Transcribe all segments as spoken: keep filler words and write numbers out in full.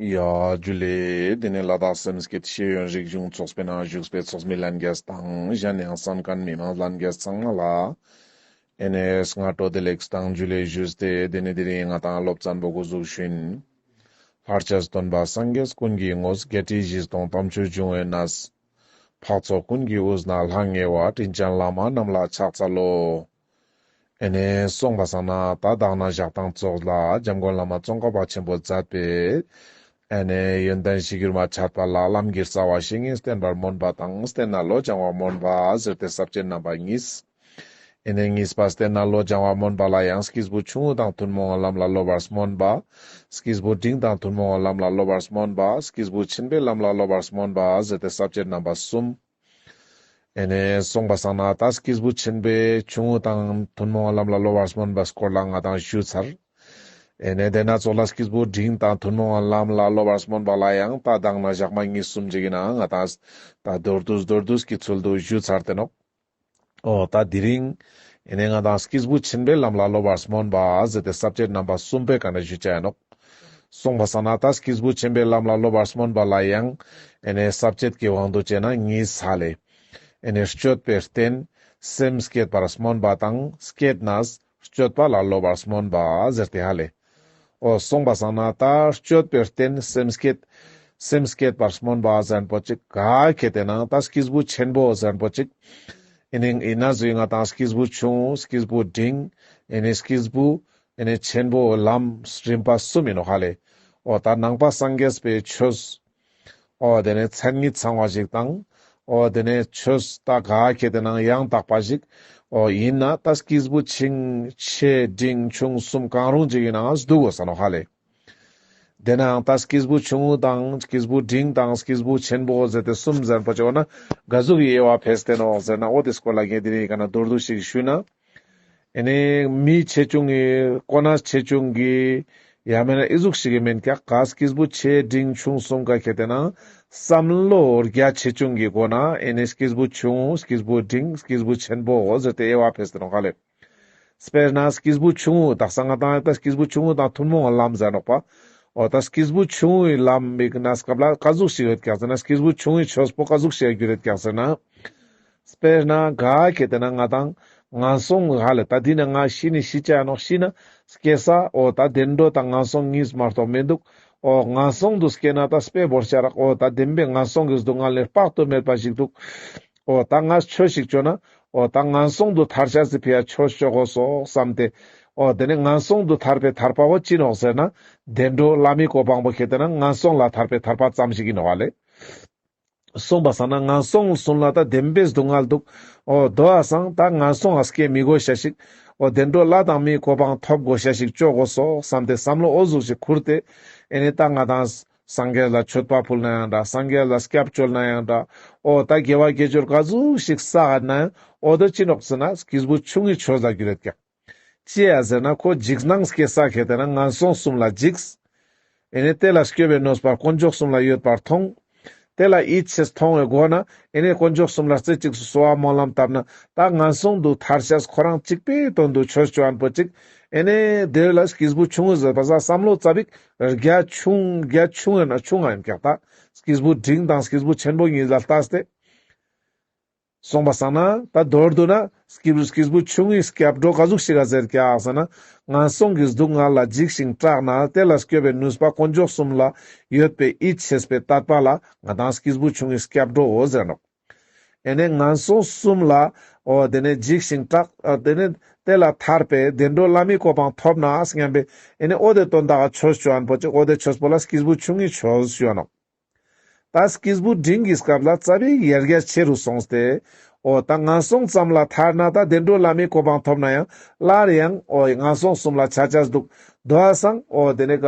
ཡ་ཇུ་ལེ། དེ་ནས་ལ་དྭགས་སེམས་བསྐྱེད་ཤེས་ཡོན་རིག་གཞུང་ཚོགས་པའི་ནང་བཞུགས་པའི་ཚོགས་མི་ལྷན་རྒྱས་དང་གཞན་ཡང་གསན་མཁན་མི་མང་ལྷན་རྒྱས་ཚང་མ་ལ་ཨེ་ནས་སྔ་དྲོ་བདེ་ལེགས་དང་ཇུ་ལེ་ཞུས་ཏེ། དེ་ནས་དེ་རིང་ང་དང་སློབ་ཚན་པོ་འགོ་འཛུགས་ཞུ་ཡིན། ལྷར་བཅས་སྟོན་པ་སངས་རྒྱས་ཀུན་གྱི་དངོས། བརྒྱད་ཁྲི་བཞི་སྟོང་དམ་ཆོས་འབྱུང་བའི་གནས། འཕགས་ཚོགས་ཀུན་གྱི་དབུས་ན་ལྷང་ངེ་བ། དྲིན་ཅན་བླ་མ་རྣམས་ལ་ཕྱག་འཚལ་ལོ། ཨེ་ནས་སོང་པ་སང་ན་ད་དག་ན་ཞག་དང་ཙོགས་ལ་འཇམ་མགོན་བླ་མ་ཙོང་ཁ་པ་ཆེན་པོས་མཛད་པའི་ཨེ་ནས་ཡོན་ཏན་གཞིར་གྱུར་མ་འཆད་པ་ལ་ལམ་གྱི་རྩ་བ་བཤེས་གཉེན་བསྟེན་པར་སྨོན་པ་དང་བསྟེན་ནས་བློ་སྦྱང་བར་སྨོན་པ་ཟེར་ཏེ་ས་བཅད་རྣམ་པ་གཉིས། ཨེ་ནས་གཉིས་པ་བསྟེན་ནས་བློ་སྦྱང་བར་སྨོན་པ་ལ་ཡང་སྐྱེས་བུ་ཆུང་ངུ་དང་ཐུན་མོང་བའི་ལམ་ལ་སློབ་པར་སྨོན་པ། སྐྱེས་བུ་འབྲིང་དང་ཐུན་མོང་བའི་ལམ་ལ་སློབ་པར་སྨོན་པ། སྐྱེས་བུ་ཆེན་པོའི་ལམ་ལ་སློབ་པར་སྨོན་པ་ཟེར་ཏེ་ས་བཅད་རྣམ་པ་གསུམ། ཨེ་ནས་སོང་པ་སང་ན་ད་སྐྱེས་བུ་ཆེན་པོའི་ཆུང་ངུ་དང་ཐུན་མོང་བའི་ལམ་ལ་སློབ་པར་སྨོན་པའི་སྐོར་ལ་ང་དང་ཞུས་ཚར། ཨེ་ནས་དེ་ན་ཙོགས་ལ་སྐྱེས་བུ་འབྲིང་དང་ཐུན་མོང་བའི་ལམ་ལ་སློབ་པར་སྨོན་པ་ལ་ཡང་ད་དག་ན་ཞག་མ་གཉིས་གསུམ་ཅིག་ཡིན་ན་ང་དང་ད་མདོར་བསྡུས་མདོར་བསྡུས་ཀྱི་ཚུལ་དུ་ཞུས་ཚར་ཏེ་ནོག། འོ་ད་དེ་རིང་ཨེ་ནས་ང་དང་སྐྱེས་བུ་ཆེན་པོའི་ལམ་ལ་སློབ་པར་སྨོན་པ་ཟེར་ཏེ་ས་བཅད་རྣམ་པ་གསུམ་པའི་ཀ་ནས་ཞུ་ཅེས་ཡིན་ནོག། སོང་པ་སང་ན་ད་སྐྱེས་བུ་ཆེན་པོའི་ལམ་ལ་སློབ་པར་སྨོན་པ་ལ་ཡང་ཨེ་ནས་ས་བཅད་ཀྱི་དབང་དུ་བྱས་ན་གཉིས་ཧ་ལེ། ཨེ་ནས་སྤྱོད་པའི་རྟེན་སེམས་བསྐྱེད་པར་སྨོན་པ་དང་བསྐྱེད་ནས་སྤྱོད་པ་ལ་སློབ་པར་སྨོན་པ་ཟེར་ཏེ་ཧ་ལེ། འོ་སོང་པ་སང་ན་ད་སྤྱོད་པའི་རྟེན་སེམས་བསྐྱེད། སེམས་བསྐྱེད་པར་སྨོན་པ་ཟེར་མཁན་པོ་ཅིག་ག་ཁེ་ཏེ་ན་ད་སྐྱེས་བུ་ཆེན་པོ་ཟེར་མཁན་པོ་ཅིག། ཨེ་ནས་ཨིན་ན་ཟུག་ང་དང་སྐྱེས་བུ་ཆུང་ངུ་སྐྱེས་བུ་འབྲིང་ཨེ་ནས་སྐྱེས་བུ་ཨེ་ནས་ཆེན་པོའི་ལམ་རིམ་པ་གསུམ་ཡིན་ནོག་ཧ་ལེ། འོ་ད་ནང་པ་སངས་རྒྱས་པའི་ཆོས། འོ་དེ་ནས་མཚན་ཉིད་ཚང་བ་ཞིག་དང་། འོ་དེ་ནས་ཆོས་ད་ག་ཁེ་ཏེ་ན་ཡང་དག་པ་ཞིག། འོ་ཡིན་ན་ད་སྐྱེས་བུ་ཆེ་འབྲིང་ཆུང་གསུམ་གང་རུང་ཅིག་ཡིན་ནའང་འདུག་གོས་ས་ནོག་ཧ་ལེ། དེ་ནའང་ད་སྐྱེས་བུ་ཆུང་ངུ་དང་སྐྱེས་བུ་འབྲིང་དང་སྐྱེས་བུ་ཆེན་པོ་ཟེར་ཏེ་གསུམ་ཟེར་པ་ཅིག་འོ་ན་ག་ཟུག་གི་དབྱེ་བ་ཕེས་ཏེ་ནོག་ཟེར་ན། འོ་དེ་སྐོར་ལ་ངས་དེ་རིང་ག་ན་མདོར་བསྡུས་ཤིག་ཞུས་ན། ཨེ་ནས་མི་ཆེ་ཆུང་གི་གོ་གནས་ཆེ་ཆུང་གི་ཡང་མེན་ན་ཨི་ཟུག་ཞིག་གི་མེན་ཀྱག། ག་སྐྱེས་བུ་ཆེ་འབྲིང་ཆུང་གསུམ་ཀ་ཁེ་ཏེ་ན་བསམ་བློ་རྒྱ་ཆེ་ཆུང་གི་སྒོ་ན་ཨེ་ནས་སྐྱེས་བུ་ཆུང་ངུ་སྐྱེས་བུ་འབྲིང་སྐྱེས་བུ་ཆེན་པོ་འོ་ཟེར་ཏེ་དབྱེ་བ་ཕེས་ཏེ་ནོག་ཧ་ལེ། དཔེར་ན་སྐྱེས་བུ་ཆུང་ངུ་དག་ས་ང་དང་ད་སྐྱེས་བུ་ཆུང་ངུ་དང་ཐུན་མོང་བའི་ལམ་ཟེར་ནོག་པ། འོ་ད་སྐྱེས་བུ་ཆུང་ངུའི་ལམ་མིག་ན་སྐབས་ལ་ག་ཟུག་ཞིག་ཡོད་ཀྱག་ཟེར་ན། སྐྱེས་བུ་ཆུང་ངུའི་ཆོས་པོ་ག་ཟུག་ཞིག་གྱུར་ཡོད་ཀྱག་ཟེར་ན། དཔེར་ན་ག་ཁེ་ཏེ་ན་ང་དང་ངན་སོང་ཧ་ལེ། ད་འདི་ན་ང་ཤི་ནི་ཤི་ཆ་ནོག། ཤི་ན་སྐྱེ་ས་འོ་ད་བདེ་འགྲོ་དང་ངན་སོང་གཉིས་མ་གཏོགས་མི་འདུག། འོ་ངན་སོང་དུ་སྐྱེ་ན་ད་དཔེ་བོར་ཤ་རག། འོ་ད་བདེན་པའི་ངན་སོང་གི་སྡུག་བསྔལ་ནི་དཔག་ཏུ་མེད་པ་ཞིག་འདུག། འོ་ད་ངས་ཆོས་ཤིག་ཅོ་ན་འོ་ད་ངན་སོང་དུ་ཐར་ཤེས་སི་ཕི་ཡ་ཆོས་ཅོ་དགོས་སོ་བསམ་སྟེ། འོ་དེ་ནས་ངན་སོང་དུ་ཐར་པའི་ཐར་པ་བོ་ཅི་ནོག་ཟེར་ན། བདེ་འགྲོ་ལྷ་མིའི་གོ་འཕང་པོ་ཁེ་ཏེ་ན་ངན་སོང་ལ་ཐར་པའི་ཐར་པ་ཙམ་ཞིག་ཡིན་ནོག་ཧ་ལེ། སོང་པ་སང་ན་ངན་སོང་གསུམ་ལ་ད་བདེན་པའི་སྡུག་བསྔལ་འདུག། འོ་དོ་བ་སང་ད་ངན་སོང་ང་སྐྱེ་མི་དགོས་ཤེས་ཤིག། འོ་བདེ་འགྲོ་ལྷ་དང་མིའི་གོ་འཕང་ཐོབ་དགོས་ཤེས་ཤིག་ཅོ་དགོས་སོ་བསམ་སྟེ་བསམ་བློ་འོ་ཟུག་ཞིག་ཁུར་ཏེ། ཨེ་ནས་ད་ང་དང་སངས་རྒྱས་ལ་མཆོད་པ་ཕུལ་ན་ཡང་འདྲ། སངས་རྒྱས་ལ་སྐྱབས་བཅོལ་ན་ཡང་འདྲ། འོ་ད་དགེ་བ་དགེ་སྦྱོར་ག་ཟུག་ཞིག་བསགས་ན་ཡང་འོ་དོ་ཅི་ནོག་ཟེར་ན་སྐྱེས་བུ་ཆུང་ངུའི་ཆོས་ལ་གྱུར་ཡོད་ཀྱག། ཅི་ཡ་ཟེར་ན་ཁོ་འཇིགས་སྣང་སྐྱེ་ས་ཁེ་ཏེ་ན་ངན་སོང་གསུམ་ལ་འཇིགས། ཨེ་ནས་དེ་ལ་སྐྱོབ་པའི་ནུས་པ་དཀོན་མཆོག་གསུམ་ལ་ཡོད་པར་མཐོང་། དེ་ལ་ཡིད་ཆེས་མཐོང་བའི་སྒོ་ན་ཨེ་ནས་དཀོན་མཆོག་གསུམ་ལ་རྩེ་གཅིག་ཏུ་གསོལ་བ་སྨོན་ལམ་བཏབ་ན་ད་ངན་སོང་དུ་ཐར་ཤེས་ཁོ་རང་གཅིག་པའི་དོན་དུ་ཆོས་ཅོ་མཁན་པོ་ཅིག། ཨེ་ནས་དེ་ལ་སྐྱེས་བུ་ཆུང་ངུ་ཟེར་བ་ས་བསམ་བློ་ཙ་པིག་རྒྱ་ཆུང་རྒྱ་ཆུང་ཡིན་ན་ཆུང་ང་ཡིན་ཀྱག། ད་སྐྱེས་བུ་འབྲིང་དང་སྐྱེས་བུ་ཆེན་པོ་གཉིས་ལ་ལྟས་ཏེ། སོང་པ་སང་ན་ད་མདོར་བསྡུ་ན་སྐྱེས་བུ་སྐྱེས་བུ་ཆུང་ངུའི་སྐྱབས་འགྲོ་ག་ཟུག་ཞིག་ག་ཟེར་ཀྱག་ཟེར་ན། ངན་སོང་གི་སྡུག་བསྔལ་ལ་འཇིགས་ཤིང་སྐྲག་ན་དེ་ལ་སྐྱོབ་པའི་ནུས་པ་དཀོན་མཆོག་གསུམ་ལ་ཡོད་པའི་ཡིད་ཆེས་པའི་དད་པ་ལ་ང་དང་སྐྱེས་བུ་ཆུང་ངུའི་སྐྱབས་འགྲོ་འོ་ཟེར་ནོག། ཨེ་ནས་ངན་སོང་གསུམ་ལ་འོ་དེ་ནས་འཇིགས་ཤིང་སྐྲག། འོ་དེ་ནས་དེ་ལ་ཐར་པའི་བདེ་འགྲོ་ལྷ་མིའི་གོ་འཕང་ཐོབ་ན་སྙམ་པའི་ཨེ་ནས་འོ་དེ་དོན་དག་ག་ཆོས་ཅོ་མཁན་པོ་ཅིག། འོ་དེ་ཆོས་པོ་ལ་སྐྱེས་བུ་ཆུང་ངུའི་ཆོས་ཞུ་ནོག། ད་སྐྱེས་བུ་འབྲིང་གི་སྐབས་ལ་རྩ་བའི་ཡར་རྒྱས་ཆེ་རུ་སོང་སྟེ། འོ་ད་ངན་སོང་ཙམ་ལ་ཐར་ན་ད་བདེ་འགྲོ་ལྷ་མིའི་གོ་འཕང་ཐོབ་ན་ཡང་སླར་ཡང་འོ་ངན་སོང་གསུམ་ལ་ཆ་ཆས་འདུག། དོ་བ་སང་འོ་དེ་ནས་ག་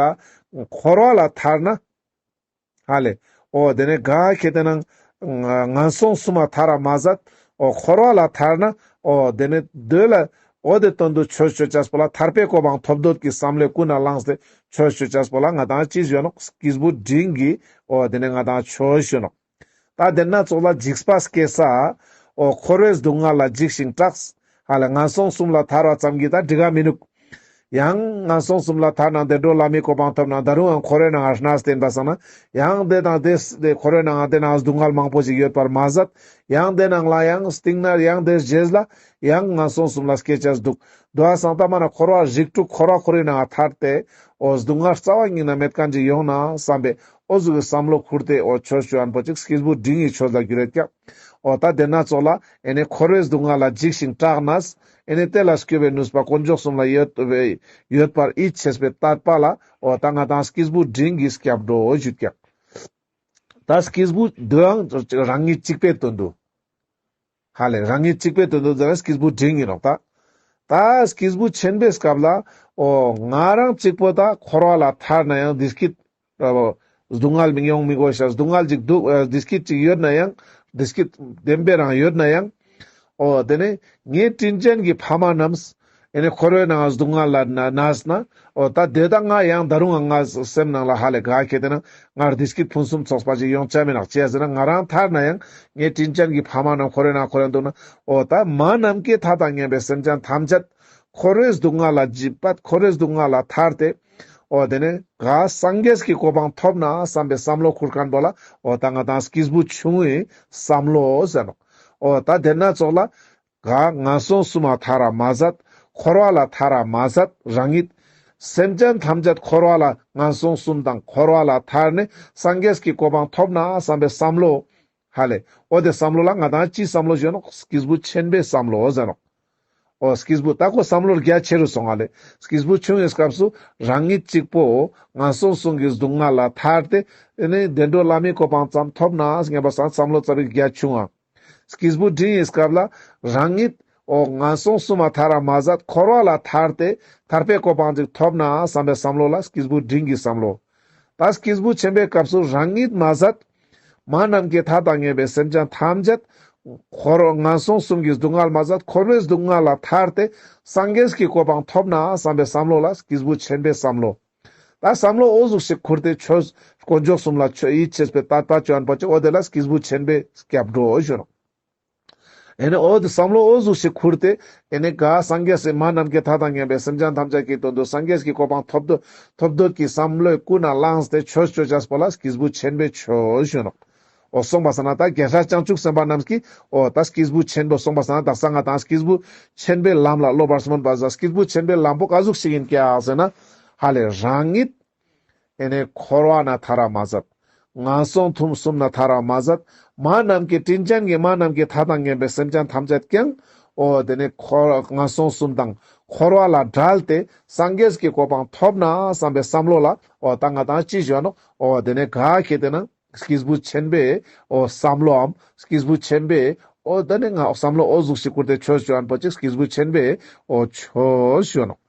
འཁོར་བ་ལ་ཐར་ན་ཧ་ལེ། འོ་དེ་ནས་ག་ཁེ་ཏེ་ན་ངན་སོང་གསུམ་ལ་ཐར་ར་མ་ཟད། འོ་འཁོར་བ་ལ་ཐར་ན་འོ་དེ་ནས་དེ་ལ་འོ་དེ་དོན་དུ་ཆོས་ཅོ་ཆས་པོ་ལ་ཐར་པའི་གོ་འཕང་ཐོབ་འདོད་ཀྱི་བསམ་བློ་ཀུན་ནས་བླངས་ཏེ་ཆོས་ཅོ་ཆས་པོ་ལ་ང་དང་ཅི་ཞུ་ནོག། སྐྱེས་བུ་འབྲིང་གི་འོ་དེ་ནས་ང་དང་ཆོས་ཞུ་ནོག། ད་དེ་ན་ཙོགས་ལ་འཇིགས་པ་སྐྱེ་ས་འོ་འཁོར་བའི་སྡུག་བསྔལ་ལ་འཇིགས་ཤིང་སྐྲག། ཧ་ལེ་ངན་སོང་གསུམ་ལ་ཐར་བ་ཙམ་གྱིས་ད་འགྲིག་ག་མི་ནུག། ཡང་ངན་སོང་གསུམ་ལ་ཐར་ན་བདེ་འགྲོ་ལྷ་མིའི་གོ་འཕང་ཐོབ་ན་ད་རུང་ཡང་འཁོར་བའི་ནང་ང་གནས་ཏེ་ཡིན་པ་སང་ན་ཡང་དེ་དང་དེ་དེ་འཁོར་བའི་ནང་ང་དེ་ནང་སྡུག་བསྔལ་མང་པོ་ཞིག་ཡོད་པར་མ་ཟད། ཡང་དེ་ནང་ལ་ཡང་སྟིང་ནེ་ཡང་དེ་རྗེས་ལ་ཡང་ངན་སོང་གསུམ་ལ་སྐྱེ་ཅེས་འདུག། དོ་བ་སང་ད་མ་ན་འཁོར་བ་རིགས་དྲུག་འཁོར་བ་འཁོར་བའི་ནང་ང་ཐར་ཏེ་འོ་སྡུག་བསྔལ་རྩ་བ་ཉིད་ནས་མེད་མཁན་ཅིག་ཡོང་ན་བསམ་པའི་འོ་ཟུག་གི་བསམ་བློ་ཁུར་ཏེ་འོ་ཆོས་ཅོ་ཨན་པོ་ཅིག་སྐྱེས་བུ་འབྲིང་གི་ཆོས་ལ་འགྱུར་རེད་ཀྱག། འོ་ད་དེ་ན་ཙོགས་ལ་ཨེ་ནེ་འཁོར་བའི་སྡུག་བསྔལ་ལ་འཇིགས་ཤིང་སྐྲག་ནས་ཨེ་ནེ་དེ་ལ་སྐྱོབ་པའི་ནུས་པ་དཀོན་མཆོག་གསུམ་ལ་ཡོད་ཡོད་པར་ཡིད་ཆེས་པའི་དད་པ་ལ་འོ་ད་ང་དང་སྐྱེས་བུ་འབྲིང་གི་སྐྱབས་འགྲོ་ཞུ་ཀྱག། ད་སྐྱེས་བུ་དེའང་རང་ཉིད་གཅིག་པའི་དོན་དུ། ཧ་ལེ་རང་ཉིད་གཅིག་པའི་དོན་དུ་ཟེར་ན་སྐྱེས་བུ་འབྲིང་ཡིན་ནོག་ད། ད་སྐྱེས་བུ་ཆེན་པོའི་སྐབས་ལ་འོ་ང་རང་གཅིག་པོ་ད་འཁོར་བ་ལ་ཐར་ན་ཡང་བདེ་སྐྱིད་སྡུག་བསྔལ་མི་ཡོང་མི་དགོས་ཤག། སྡུག་བསྔལ་ཅིག་འདུག་ཨ་བདེ་སྐྱིད་ཅིག་ཡོད་ན་ཡང་བདེ་སྐྱིད་བདེན་པའི་རང་ཡོད་ན་ཡང་འོ་དེ་ནས་ངའི་དྲིན་ཅན་གྱི་ཕ་མ་རྣམས་ཨེ་ནེ་འཁོར་བའི་ནང་སྡུག་བསྔལ་ལ་ན་གནས་ན་འོ་ད་དེ་ད་ང་ཡང་ད་རུང་ང་སེམས་ནང་ལ་ཧ་ལེ་ག་ཁེ་དེ་ན་ངར་བདེ་སྐྱིད་ཕུན་སུམ་ཚོགས་པ་ཅིག་ཡོང་ཆ་མེད་ནག་ཅི་ཡ་ཟེར་ན་ང་རང་ཐར་ན་ཡང་ངའི་དྲིན་ཅན་གྱི་ཕ་མ་རྣམས་འཁོར་བའི་ནང་འཁོར་རེ་འདུག་ན་འོ་ད་མ་ནམ་མཁའི་མཐའ་དང་མཉམ་པའི་སེམས་ཅན་ཐམས་ཅད་འཁོར་བའི་སྡུག་བསྔལ་ལ་འཇིགས་པ་འཁོར་བའི་སྡུག་བསྔལ་ལ་ཐར་ཏེ། འོ་དེ་ནས་ག་སངས་རྒྱས་ཀྱི་གོ་འཕང་ཐོབ་ན་བསམ་པའི་བསམ་བློ་ཁུར་མཁན་པོ་ལ་འོ་ད་ང་དང་སྐྱེས་བུ་ཆུང་ངུའི་བསམ་བློ་ཟེར་ནོག། འོ་ད་དེ་ན་ཙོགས་ལ་ག་ངན་སོང་གསུམ་ལ་ཐར་ར་མ་ཟད། འཁོར་བ་ལ་ཐར་ར་མ་ཟད་རང་ཉིད། སེམས་ཅན་ཐམས་ཅད་འཁོར་བ་ལ་ངན་སོང་གསུམ་དང་འཁོར་བ་ལ་ཐར་ནས་སངས་རྒྱས་ཀྱི་གོ་འཕང་ཐོབ་ན་བསམ་པའི་བསམ་བློ། ཧ་ལེ། འོ་དེ་བསམ་བློ་ལ་ང་དང་ཅི་བསམ་བློ་ཞུ་ནོག། སྐྱེས་བུ་ཆེན་པོའི་བསམ་བློ་ཟེར་ནོག། འོ་སྐྱེས་བུ་ད་ཁོ་བསམ་བློ་རྒྱ་ཆེ་རུ་སོང་ང་ལེ། སྐྱེས་བུ་ཆུང་ངུའི་སྐབས་སུ་རང་ཉིད་གཅིག་པོ་ངན་སོང་གསུམ་གྱི་སྡུག་བསྔལ་ལ་ཐར་ཏེ་ཨེ་ནེ་བདེ་འགྲོ་ལྷ་མིའི་གོ་འཕང་ཙམ་ཐོབ་ན་སྙམ་པ་སང་བསམ་བློ་ཙ་པིག་རྒྱ་ཆུང་ང་། སྐྱེས་བུ་འབྲིང་ངི་སྐབས་ལ་རང་ཉིད་འོ་ངན་སོང་གསུམ་ལ་ཐར་ར་མ་ཟད་འཁོར་བ་ལ་ཐར་ཏེ་ཐར་པའི་གོ་འཕང་ཅིག་ཐོབ་ན་བསམ་པའི་བསམ་བློ་ལ་སྐྱེས་བུ་འབྲིང་གི་བསམ་བློ། ད་སྐྱེས་བུ་ཆེན་པོའི་སྐབས་སུ་རང་ཉིད་མ་ཟད། མ་ནམ་མཁའི་མཐའ་དང་མཉམ་པའི་སེམས་ཅན་ཐམས་ཅད་འཁོར་ངན་སོང་གསུམ་གྱི་སྡུག་བསྔལ་མ་ཟད་འཁོར་བའི་སྡུག་བསྔལ་ལ་ཐར་ཏེ་སངས་རྒྱས་ཀྱི་གོ་འཕང་ཐོབ་ན་བསམ་པའི་བསམ་བློ་ལ་སྐྱེས་བུ་ཆེན་པོའི་བསམ་བློ། ད་བསམ་བློ་འོ་ཟུག་ཞིག་ཁུར་ཏེ་ཆོས་དཀོན་མཆོག་གསུམ་ལ་ཆོས་ཡིད་ཆེས་པའི་དད་པ་ཅོ་ཨན་པོ་ཅིག། འོ་དེ་ལ་སྐྱེས་བུ་ཆེན་པོའི་སྐྱབས་འགྲོ་ཞུ་ནོག། ཨེ་ནེ་འོ་དེ་བསམ་བློ་འོ་ཟུག་ཞིག་ཁུར་ཏེ་ཨེ་ནེ་ག་སངས་རྒྱས་སི་མ་ནམ་མཁའི་མཐའ་དང་མཉམ་པའི་སེམས་ཅན་ཐམས་ཅད་ཀྱི་དོན་དུ་སངས་རྒྱས་ཀྱི་གོ་འཕང་ཐོབ་འདོད་ཐོབ་འདོད་ཀྱི་བསམ་བློའི་ཀུན་ནས་བསླངས་ཏེ་ཆོས་ཅོ་ཅེས་པོ་ལ་སྐྱེས་བུ་ཆེན་པོའི་ཆོས་ཞུ་ནོག། འོ་སོང་པ་སང་ན་ད་རྒྱལ་སྲས་བྱང་ཆུབ་སེམས་དཔའ་རྣམས་ཀྱིས་འོ་ད་སྐྱེས་བུ་ཆེན་པོ་སོང་པ་སང་ན་དག་ས་ང་དང་སྐྱེས་བུ་ཆེན་པོའི་ལམ་ལ་སློབ་པར་སྨོན་པ་ཟ། སྐྱེས་བུ་ཆེན་པོའི་ལམ་པོ་ག་ཟུག་ཞིག་ཡིན་ཀྱག་ཟེར་ན་ཧ་ལེ་རང་ཉིད་ཨེ་ནེ་འཁོར་བ་ན་ཐར་ར་མ་ཟད། ངན་སོང་ཐུན་གསུམ་ན་ཐར་ར་མ་ཟད། མ་ནམ་མཁའི་དྲིན་ཅན་གྱི་མ་ནམ་མཁའི་མཐའ་དང་མཉམ་པའི་སེམས་ཅན་ཐམས་ཅད་ཀྱང་འོ་དེ་ནས་འཁོར་ངན་སོང་གསུམ་དང་འཁོར་བ་ལས་བསྒྲལ་ཏེ་སངས་རྒྱས་ཀྱི་གོ་འཕང་ཐོབ་ན་བསམ་པའི་བསམ་བློ་ལ་འོ་ད་ང་དང་ཅི་ཞུ་ནོག། འོ་དེ་ནས་ག་ཁེ་དེ་ན་སྐྱེས་བུ་ཆེན་པོའི་འོ་བསམ་བློའམ་སྐྱེས་བུ་ཆེན་པོའི་འོ་དེ་ནས་ང་བསམ་བློ་འོ་ཟུག་ཞིག་ཁུར་ཏེ་ཆོས་ཞུ་ཨན་པོ་ཅིག་སྐྱེས་བུ་ཆེན་པོའི་འོ་ཆོས་ཞུ་ནོག།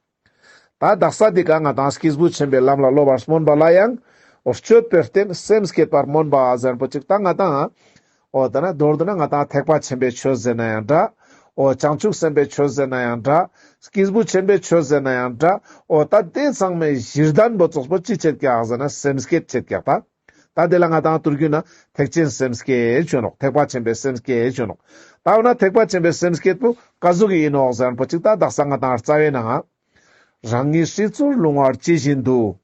ད་དག་ས་འདི་ཀ་ང་དང་སྐྱེས་བུ་ཆེན་པོའི་ལམ་ལ་སློབ་པར་སྨོན་པ་ལ་ཡང་། འོ་སྤྱོད་པའི་རྟེན་སེམས་བསྐྱེད་པར་སྨོན་པ་ཟེར་པོ་ཅིག་ད་ང་དང་། འོ་ད་ན་མདོར་བསྡུ་ན་ང་དང་ཐེག་པ་ཆེན་པོའི་ཆོས་ཟེར་ན་ཡང་འདྲ། འོ་བྱང་ཆུབ་སེམས་དཔའི་ཆོས་ཟེར་ན་ཡང་འདྲ། སྐྱེས་བུ་ཆེན་པོའི་ཆོས་ཟེར་ན་ཡང་འདྲ། འོ་ད་དེ་ཚང་མའི་གཞི་གདན་པོ་ཙོགས་པོ་ཅི་བྱེད་ཀྱག་ཟེར་ན་སེམས་བསྐྱེད་བྱེད་ཀྱག་ད། ད་དེ་ལ་ང་དང་ཐུར་རྒྱུད་ན་ཐེག་ཆེན་སེམས་བསྐྱེད་ཞུ་ནོག། ཐེག་པ་ཆེན་པོའི་སེམས་བསྐྱེད་ཞུ་ནོག། ད་འོ་ན་ཐེག་པ་ཆེན་པོའི་སེམས་བསྐྱེད་པོ་ག་ཟུག་གི་ཡིན་ནོག་ཟེར་ན་པོ་ཅིག་ད་དག་ས་ང་དང་རྩ་བའི་ནང་། རང་ཉིད་སྲིད་མཚོར་ལྷུང་བར་ཇི་བཞིན་དུ།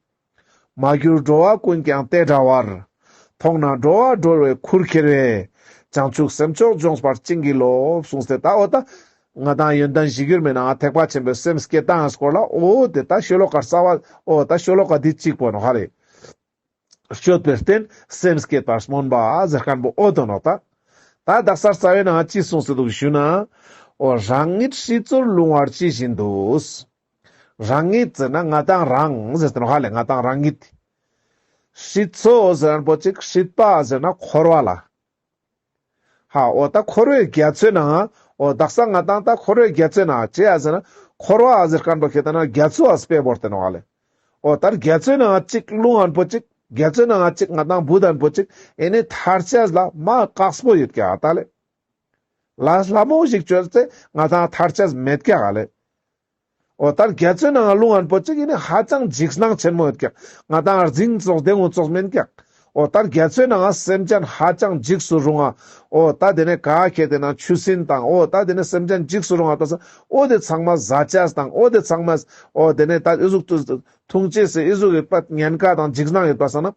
མ་གྱུར་འགྲོ་བ་ཀུན་ཀྱང་དེ་འདྲ་བར། མཐོང་ན་འགྲོ་བ་སྒྲོལ་བའི་ཁུར་ཁྱེར་བས། བྱང་ཆུབ་སེམས་མཆོག་འབྱོངས་པར་བྱིན་གྱིས་རློབས་གསུངས་ཏེ་ད་འོ་ད། ང་དང་ཡོན་ཏན་གཞིར་གྱུར་མའི་ནང་ཐེག་པ་ཆེན་པོའི་སེམས་བསྐྱེད་སྟངས་སྐོར་ལ་འོ་དེ་ད་ཤོ་ལོ་ཀ་རྩ་བ་འོ་ད་ཤོ་ལོ་ཀ་འདི་གཅིག་པོ་ནོག་ཧ་རེ། སྤྱོད་པའི་རྟེན་སེམས་བསྐྱེད་པར་སྨོན་པ་ཟེར་མཁན་པོ་འོ་དོ་ནོག་ད། ད་དག་ས་རྩ་བའི་ནང་ཅི་གསུངས་ཏེ་འདུག་ཞུ་ན། འོ་རང་ཉིད་སྲིད་མཚོར་ལྷུང་བར་ཇི་བཞིན་དུ། རང་ཉིད་ཟེར་ན་ང་དང་རང་ཟེར་ཏེ་ནོག་ཧ་ལེ་ང་དང་རང་ཉིད། སྲིད་མཚོ་ཟེར་མཁན་པོ་ཅིག་སྲིད་པ་ཟེར་ན་འཁོར་བ་ལ། ཧ་འོ་ད་འཁོར་བའི་རྒྱ་མཚོའི་ནང་འོ་དག་ས་ང་དང་ད་འཁོར་བའི་རྒྱ་མཚོའི་ནང་ཅི་ཡ་ཟེར་ན་འཁོར་བ་ཟེར་མཁན་པོ་ཁེ་ད་ན་རྒྱ་མཚོ་ཨ་སྤེ་བོར་ཏེ་ནོག་ཧ་ལེ། འོ་ད་རྒྱ་མཚོའི་ནང་ཅིག་ལྷུང་ཨན་པོ་ཅིག་རྒྱ་མཚོའི་ནང་ཅིག་ང་དང་བུད་ཨན་པོ་ཅིག་ཨེ་ནི་ཐར་ཅེས་ལ་མ་དཀགས་པོ་ཡོད་ཀྱག་ད་ལེ། ལ་ལ་མོ་ཞིག་བཅོལ་ཚེ་ང་དང་ཐར་ཅེས་མེད་ཀྱག་ལེ། འོ་ད་རྒྱ་མཚོའི་ནང་ལྷུང་ཨན་པོ་ཅིག་ཨེ་ནི་ཧ་ཅང་འཇིགས་སྣང་ཆེན་མོ་ཡོད་ཀྱག། ང་དང་རྫིང་ཙོགས་དེ་ངུ་ཙོགས་མེན་ཀྱག། འོ་ད་རྒྱ་མཚོའི་ནང་ང་སེམས་ཅན་ཧ་ཅང་འཇིགས་སུ་རུང་ང་། འོ་ད་དེ་ནས་ག་ཁེ་དེ་ན་ཆུ་སྲིན་དང་། འོ་ད་དེ་ནས་སེམས་ཅན་འཇིགས་སུ་རུང་ང་ད་ས། འོ་དེ་ཚང་མ་ཟ་ཅེས་དང་། འོ་དེ་ཚང་མ། འོ་དེ་ནས་ད་ཨི་ཟུག་ཏུ་འཐུང་ཅེས་སི་ཨི་ཟུག་ཡོད་པ་ཉེན་ཁ་དང་འཇིགས་སྣང་ཡོད་པ་སང་ན།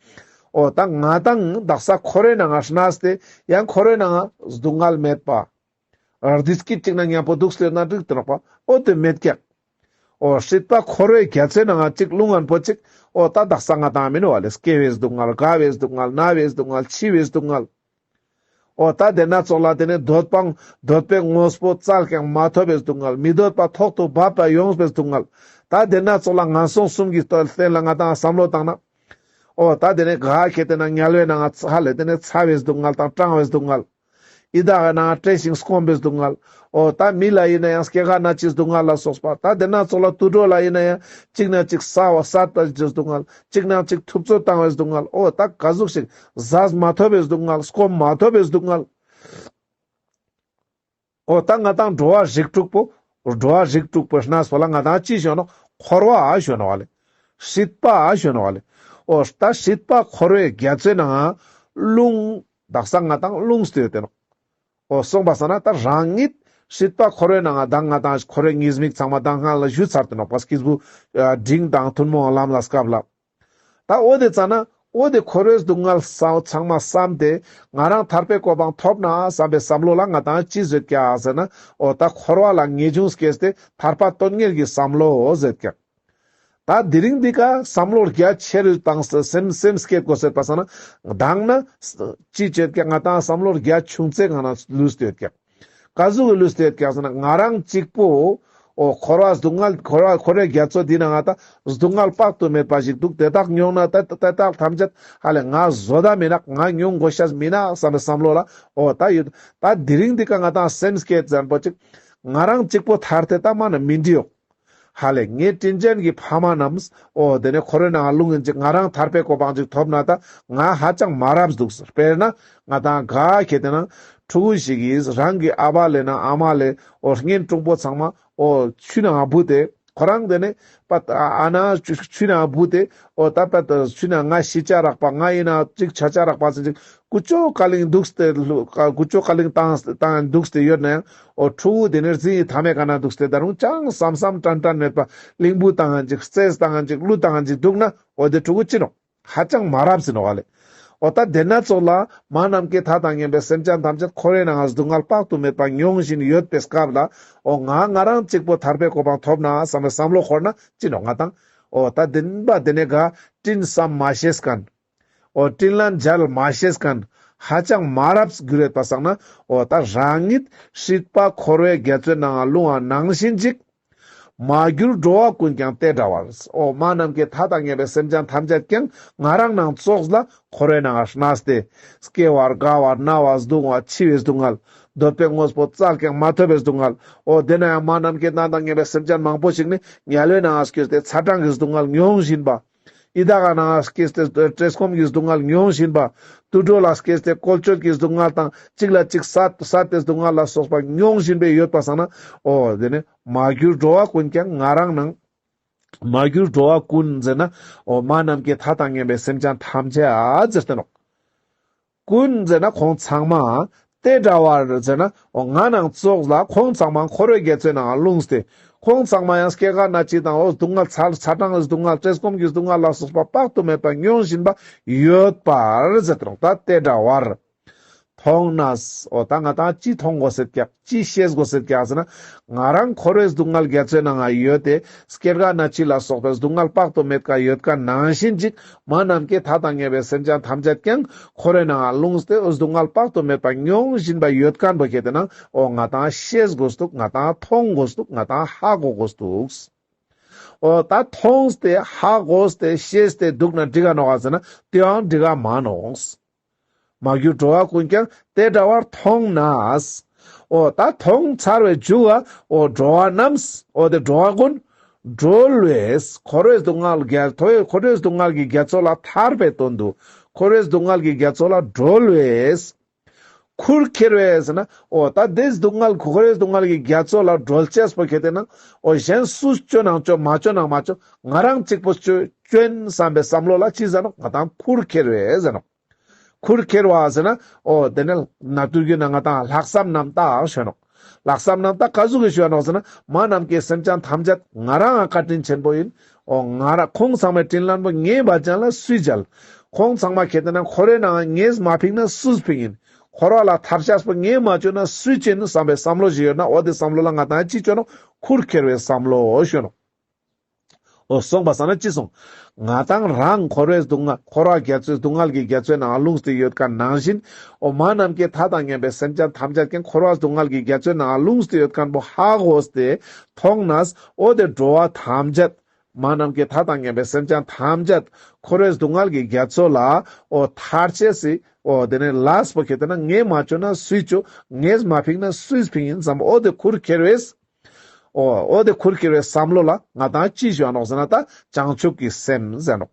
འོ་ད་ང་དང་དག་ས་འཁོར་བའི་ནང་ང་གནས་ཏེ་ཡང་འཁོར་བའི་ནང་ང་སྡུག་བསྔལ་མེད་པ། བདེ་སྐྱིད་ཅིག་ན་མཉམ་པོ་འདུག་སྟེ་ན་འགྲིག་ཏེ་ནོག་པ། འོ་དེ་མེད་ཀྱག། འོ་སྲིད་པ་འཁོར་བའི་རྒྱ་མཚོའི་ནང་ང་ཅིག་ལྷུང་ངན་པོ་ཅིག། འོ་ད་དག་ས་ང་དང་མི་ནོག་པ་ལེ། སྐྱེ་བའི་སྡུག་བསྔལ། རྒ་བའི་སྡུག་བསྔལ། ན་བའི་སྡུག་བསྔལ། འཆི་བའི་སྡུག་བསྔལ། འོ་ད་དེ་ན་ཙོགས་ལ་དེ་ནས་འདོད་པ་འདོད་པའི་དངོས་པོ་བཙལ་ཀྱང་མ་ཐོབ་པའི་སྡུག་བསྔལ། མི་འདོད་པ་ཐོག་ཏུ་བབས་པ་ཡོངས་པའི་སྡུག་བསྔལ། ད་དེ་ན་ཙོགས་ལ་ངན་སོང་གསུམ་གྱི་སྟེང་ལ་ང་དང་བསམ་བློ་བཏང་ན། འོ་ད་དེ་ནས་ག་ཁེ་དེ་ན་དམྱལ་བའི་ནང་ང་ཧ་ལས་དེ་ནས་ཚ་བའི་སྡུག་བསྔལ་དང་གྲང་བའི་སྡུག་བསྔལ། ཡི་དྭགས་ནང་བཀྲེས་ཤིང་སྐོམ་པའི་སྡུག་བསྔལ། འོ་ད་མི་ལ་ཡིན་ན་ཡང་སྐྱེ་རྒ་ན་འཆིའི་སྡུག་བསྔལ་ལ་སོགས་པ། ད་དེ་ན་ཙོགས་ལ་དུད་འགྲོ་ལ་ཡིན་ན་ཡང་གཅིག་ན་གཅིག་ཟ་བ་བསད་པའི་སྡུག་བསྔལ། གཅིག་ན་གཅིག་ཐུབ་ཚོད་བཏང་བའི་སྡུག་བསྔལ། འོ་ད་ག་ཟུག་ཞིག་ཟ་མ་ཐོབ་པའི་སྡུག་བསྔལ། སྐོམ་མ་ཐོབ་པའི་སྡུག་བསྔལ། འོ་ད་ང་དང་འགྲོ་བ་རིགས་དྲུག་པོ། འགྲོ་བ་རིགས་དྲུག་པོ་གནས་པོ་ལ་ང་དང་ཅི་ཞུ་ནོག། འཁོར་བ་ཞུ་ནོག་པ་ལེ། སྲིད་པ་ཞུ་ནོག་པ་ལེ། འོ་ད་སྲིད་པ་འཁོར་བའི་རྒྱ་མཚོའི་ནང་ང་ལྷུང་། དག་ས་ང་དང་ལྷུང་སྟེ་ཡོད་དེ་ནོག། འོ་སོང་པ་སང་ན་ད་རང་ཉིད་སྲིད་པ་འཁོར་བའི་ནང་ང་དང་ང་དང་འཁོར་བའི་ཉེས་དམིགས་ཚང་མ་དང་སྔ་ལ་ཞུས་ཚར་ཏེ་ནོག་པ། སྐྱེས་བུ་འབྲིང་དང་ཐུན་མོང་ལམ་ལ་སྐབས་ལ། ད་འོ་དེ་ཙ་ན་འོ་དེ་འཁོར་བའི་སྡུག་བསྔལ་ཚང་མ་བསམས་ཏེ་ང་རང་ཐར་པའི་གོ་འཕང་ཐོབ་ན་བསམ་པའི་བསམ་བློ་ལ་ང་དང་ཅི་ཟེར་ཀྱག་ཟེར་ན། འོ་ད་འཁོར་བ་ལ་ངེས་འབྱུང་སྐྱེས་ཏེ་ཐར་པ་དོན་གཉེར་གྱི་བསམ་བློ་ཟེར་ཀྱག། ད་དེ་རིང་འདི་ཀ་བསམ་བློ་རྒྱ་ཆེ་རུ་བཏང་སེ་སེམས་སེམས་བསྐྱེད་དགོས་ཟེར་པ་སང་ན། མདང་ན་ཅི་བྱེད་ཀྱག། ང་དང་བསམ་བློ་རྒྱ་ཆུང་ཙེ་གང་ན་ལུས་ཏེ་ཡོད་ཀྱག། ག་ཟུག་གི་ལུས་ཏེ་ཡོད་ཀྱག་ཟེར་ན་ང་རང་གཅིག་པོ། འོ་འཁོར་བ་སྡུག་བསྔལ། འཁོར་བ་འཁོར་བའི་རྒྱ་མཚོ་འདི་ནང་ང་ད་སྡུག་བསྔལ་དཔག་ཏུ་མེད་པ་ཞིག་འདུག། དེ་དག་མྱོང་ན་ད་དེ་དག་ཐམས་ཅད་ཧ་ལས་ང་བཟོད་ད་མི་ནོག། ང་མྱོང་དགོས་ཤེས་མི་ནོག་བསམ་པའི་བསམ་བློ་ལ། འོ་ད་ཡོད། ད་དེ་རིང་འདི་ཀ་ང་དང་སེམས་བསྐྱེད་བཟང་པོ་ཅིག། ང་རང་གཅིག་པོ་ཐར་ཏེ་ད་མ་ན་མི་འགྲིག་ཡོག། ཧ་ལས་ངའི་དྲིན་ཅན་གྱི་ཕ་མ་རྣམས། འོ་དེ་ནས་འཁོར་བའི་ནང་ལྷུང་ཡིན་ཅིག། ང་རང་ཐར་པའི་གོ་འཕང་ཅིག་ཐོབ་ན་ད་ང་ཧ་ཅང་མ་རབས་འདུག་ཟེར། དཔེར་ན་ང་དང་ག་ཁེ་དེ་ན་ཕྲུ་གུ་ཞིག་གིས་རང་གི་ཨ་ཕ་ལེ་ན་ཨ་མ་ལེ། འོ་གཉེན་དྲུང་པོ་ཚང་མ་འོ་ཆུ་ནང་བུད་དེ། ཁོ་རང་དེ་ནས་པ་ཨ་ན་ཆུ་ཆུ་ནང་བུད་དེ། འོ་ད་པ་ཆུ་ནང་ང་ཤི་ཆ་རག་པ། ང་ཡིན་ན་ཅིག་ཆ་ཆ་རག་པ་ཟེར་ཅིག། ཀུ་ཅོ་ཀ་ལིང་འདུག་སྟེ་ཀུ་ཅོ་ཀ་ལིང་བཏང་བཏང་འདུག་སྟེ་ཡོད་ན་ཡང་། འོ་ཕྲུ་གུ་དེ་ནས་རྫི་ཡི་མཐའ་མའི་ཀ་ན་འདུག་སྟེ་ད་རུང་ཅང་བསམ་བསམ་དྲན་དྲན་མེད་པ། གླིང་བུ་བཏང་ཅིག། རྩེས་བཏང་ཅིག། གླུ་བཏང་ཅིག་འདུག་ན། འོ་དེ་ཕྲུ་གུ་ཅི་ནོག། ཧ་ཅང་མ་རབས་ཟེར་ནོག་ལེ། འོ་ད་དེ་ན་ཙོགས་ལ་མ་ནམ་མཁའི་མཐའ་དང་མཉམ་པའི་སེམས་ཅན་ཐམས་ཅད་འཁོར་བའི་ནང་ང་སྡུག་བསྔལ་དཔག་ཏུ་མེད་པ་མྱོང་བཞིན་ཡོད་པའི་སྐབས་ལ། འོ་ང་ང་རང་གཅིག་པོ་ཐར་པའི་གོ་འཕང་ཐོབ་ན་བསམ་པའི་བསམ་བློ་འཁོར་ན་ཅི་ནོག་ང་དང་། འོ་ད་དེན་པ་དེ་ནས་ག་དྲིན་བསམ་མ་ཤེས་མཁན། འོ་དྲིན་ལན་འཇལ་མ་ཤེས་མཁན། ཧ་ཅང་མ་རབས་གྱུར་ཡོད་པ་སང་ན། འོ་ད་རང་ཉིད་སྲིད་པ་འཁོར་བའི་རྒྱ་མཚོའི་ནང་ང་ལྷུང་བ་ནང་བཞིན་ཅིག། མ་གྱུར་འགྲོ་བ་ཀུན་ཀྱང་དེ་འདྲ་བར། འོ་མ་ནམ་མཁའི་མཐའ་དང་མཉམ་པའི་སེམས་ཅན་ཐམས་ཅད་ཀྱང་ང་རང་ནང་ཙོགས་ལ་འཁོར་བའི་ནང་ང་གནས་ཏེ། སྐྱེ་བ་རྒ་བ་ན་བ་སྡུག་བ་འཆི་བའི་སྡུག་བསྔལ། འདོད་པའི་དངོས་པོ་བཙལ་ཀྱང་མ་ཐོབ་པའི་སྡུག་བསྔལ། འོ་དེ་ན་ཡང་མ་ནམ་མཁའི་མཐའ་དང་མཉམ་པའི་སེམས་ཅན་མང་པོ་ཞིག་ནི་དམྱལ་བའི་ནང་ང་སྐྱེས་ཏེ་ཚ་གྲང་གི་སྡུག་བསྔལ་མྱོང་བཞིན་པ། ཡི་དྭགས་ནང་སྐྱེས་ཏེ་བཀྲེས་སྐོམ་གྱི་སྡུག་བསྔལ་མྱོང་བཞིན་པ། དུད་འགྲོ་ལ་སྐྱེས་ཏེ་བཀོལ་སྤྱོད་ཀྱི་སྡུག་བསྔལ་དང་གཅིག་ལ་གཅིག་བསད་བསད་དེ་སྡུག་བསྔལ་ལ་སོགས་པ་མྱོང་བཞིན་པའི་ཡོད་པ་སང་ན། འོ་དེ་ནི་མ་གྱུར་འགྲོ་བ་ཀུན་ཀྱང་ང་རང་ནང་། མ་གྱུར་འགྲོ་བ་ཀུན་ཟེར་ན། འོ་མ་ནམ་མཁའི་མཐའ་དང་མཉམ་པའི་སེམས་ཅན་ཐམས་ཅད་ཟེར་ཏེ་ནོག། ཀུན་ཟེར་ན་ཁོང་ཚང་མ། དེ་འདྲ་བར་ཟེར་ན། འོ་ང་ནང་ཙོགས་ལ་ཁོང་ཚང་མ་འཁོར་བའི་རྒྱ་མཚོའི་ནང་ལྷུང་སྟེ། ཁོང་ཚང་མ་ཡང་སྐྱེ་རྒ་ན་འཆི་དང་། འོ་སྡུག་བསྔལ་ཚ་ཚ་གྲང་གི་སྡུག་བསྔལ། བཀྲེས་སྐོམ་གྱི་སྡུག་བསྔལ་ལ་སོགས་པ་དཔག་ཏུ་མེད་པ་མྱོང་བཞིན་པ་ཡོད་པར་ཟེར་ཏེ་ནོག། ད་དེ་འདྲ་བར། མཐོང་ནས། འོ་ད་ང་དང་ཅི་མཐོང་དགོས་སེད་ཀྱག། ཅི་ཤེས་དགོས་སེད་ཀྱག་ཟེར་ན། ང་རང་འཁོར་བའི་སྡུག་བསྔལ་རྒྱ་མཚོའི་ནང་ང་ཡོད་དེ། སྐྱེ་རྒ་ན་འཆི་ལ་སོགས་པའི་སྡུག་བསྔལ་དཔག་ཏུ་མེད་པ་ཡོད་མཁན་ནང་བཞིན་ཅིག། མ་ནམ་མཁའི་མཐའ་དང་མཉམ་པའི་སེམས་ཅན་ཐམས་ཅད་ཀྱང་འཁོར་བའི་ནང་ང་ལྷུང་སྟེ། འོ་སྡུག་བསྔལ་དཔག་ཏུ་མེད་པ་མྱོང་བཞིན་པ་ཡོད་མཁན་པོ་ཁྱེར་ཏེ་ན། འོ་ང་དང་ཤེས་དགོས་འདུག། ང་དང་མཐོང་དགོས་འདུག། ང་དང་ཧ་གོ་དགོས་འདུག། འོ་ད་མཐོང་སྟེ་ཧ་གོ་སྟེ་ཤེས་ཏེ་འདུག་ན་འགྲིག་ག་ནོག་ག་ཟེར་ན། དེའང་འགྲིག་ག་མ་ནོག། མ་གྱུར་འགྲོ་བ་ཀུན་ཀྱང་དེ་འདྲ་བར་མཐོང་ནས། འོ་ད་མཐོང་ཚར་བའི་མཇུག་ག། འོ་འགྲོ་བ་རྣམས། འོ་དེ་འགྲོ་བ་ཀུན། སྒྲོལ་བས། འཁོར་བའི་སྡུག་བསྔལ་རྒྱ་འཁོར་བའི་སྡུག་བསྔལ་གྱི་རྒྱ་མཚོ་ལ་ཐར་པའི་དོན་དུ། འཁོར་བའི་སྡུག་བསྔལ་གྱི་རྒྱ་མཚོ་ལ་སྒྲོལ་བས། ཁུར་ཁྱེར་བས་ཟེར་ན། འོ་ད་དེ་སྡུག་བསྔལ་འཁོར་བའི་སྡུག་བསྔལ་གྱི་རྒྱ་མཚོ་ལ་སྒྲོལ་ཅེས་པོ་ཁྱེར་ཏེ་ན། འོ་གཞན་སུས་བཅོ་ནང་བཅོ་མ་བཅོ་ནང་མ་བཅོ། ང་རང་གཅིག་པོ་བཅོ་བཅོ་ཡིན་བསམ་པའི་བསམ་བློ་ལ་ཅི་ཟེར་ནོག། ང་དང་ཁུར་ཁྱེར་བས་ཟེར་ནོག། ཁུར་ཁྱེར་བ་ཟེར་ན་འོ་དེ་ནས་ན་ཏུར་གྱི་ན་ང་ཏང་ལྷག་བསམ་རྣམ་དག་ཞུ་ནོག། ལྷག་བསམ་རྣམ་དག་ག་ཟུག་གི་ཞུ་ནོག་ཟེར་ན་མ་ནམ་མཁའི་སེམས་ཅན་ཐམས་ཅད་ང་རང་ང་བཀའ་དྲིན་ཆེན་པོ་ཡིན། འོ་ང་རང་ཁོང་ཚང་མའི་དྲིན་ལན་པོ་ངས་མ་འཇལ་ན་སུས་འཇལ། ཁོང་ཚང་མ་ཁྱེད་དེ་ན་འཁོར་བའི་ནང་ངས་མ་ཕིང་ན་སུས་ཕིང་ཡིན། འཁོར་བ་ལ་ཐར་ཅེས་པོ་ངས་མ་བཅོས་ན་སུས་བཅོས་ཡིན་བསམ་པའི་བསམ་བློ་ཞིག་ཡོད་ན་འོ་དེ་བསམ་བློ་ལ་ང་ཏང་ཅི་བཅོ་ནོག། ཁུར་ཁྱེར་བའི་བསམ་བློ་ཞུ་ནོག། འོ་སོང་པ་སང་ན་ཅི་སོང་། ང་ཏང་རང་འཁོར་བའི་སྡུག་བསྔལ་འཁོར་བ་རྒྱ་མཚོའི་སྡུག་བསྔལ་གྱི་རྒྱ་མཚོའི་ནང་ལྷུང་སྟེ་ཡོད་མཁན་ནང་བཞིན། འོ་མ་ནམ་མཁའི་མཐའ་དང་མཉམ་པའི་སེམས་ཅན་ཐམས་ཅད་ཀྱང་འཁོར་བ་སྡུག་བསྔལ་གྱི་རྒྱ་མཚོའི་ནང་ལྷུང་སྟེ་ཡོད་མཁན་པོ་ཧ་གོ་སྟེ་མཐོང་ནས་འོ་དེ་འགྲོ་བ་ཐམས་ཅད་མ་ནམ་མཁའི་མཐའ་དང་མཉམ་པའི་སེམས་ཅན་ཐམས་ཅད་འཁོར་བའི་སྡུག་བསྔལ་གྱི་རྒྱ་མཚོ་ལ་འོ་ཐར་ཅེས་སི་འོ་དེ་ནས་ལས་པོ་ཁྱེད་དེ་ན་ངས་མ་བཅོས་ན་སུས་བཅོ། ངས་མ་ཕིང་ན་སུས་ཕིང་ཡིན་བསམ་འོ་དེ་ཁུར་ཁྱེར་བས། འོ་འོ་དེ་ཁུར་ཁྱེར་བའི་བསམ་བློ་ལ་ང་ཏང་ཅི་ཞུ་ནོག་ཟེར་ན་ད་བྱང་ཆུབ་ཀྱི་སེམས་ཟེར་ནོག།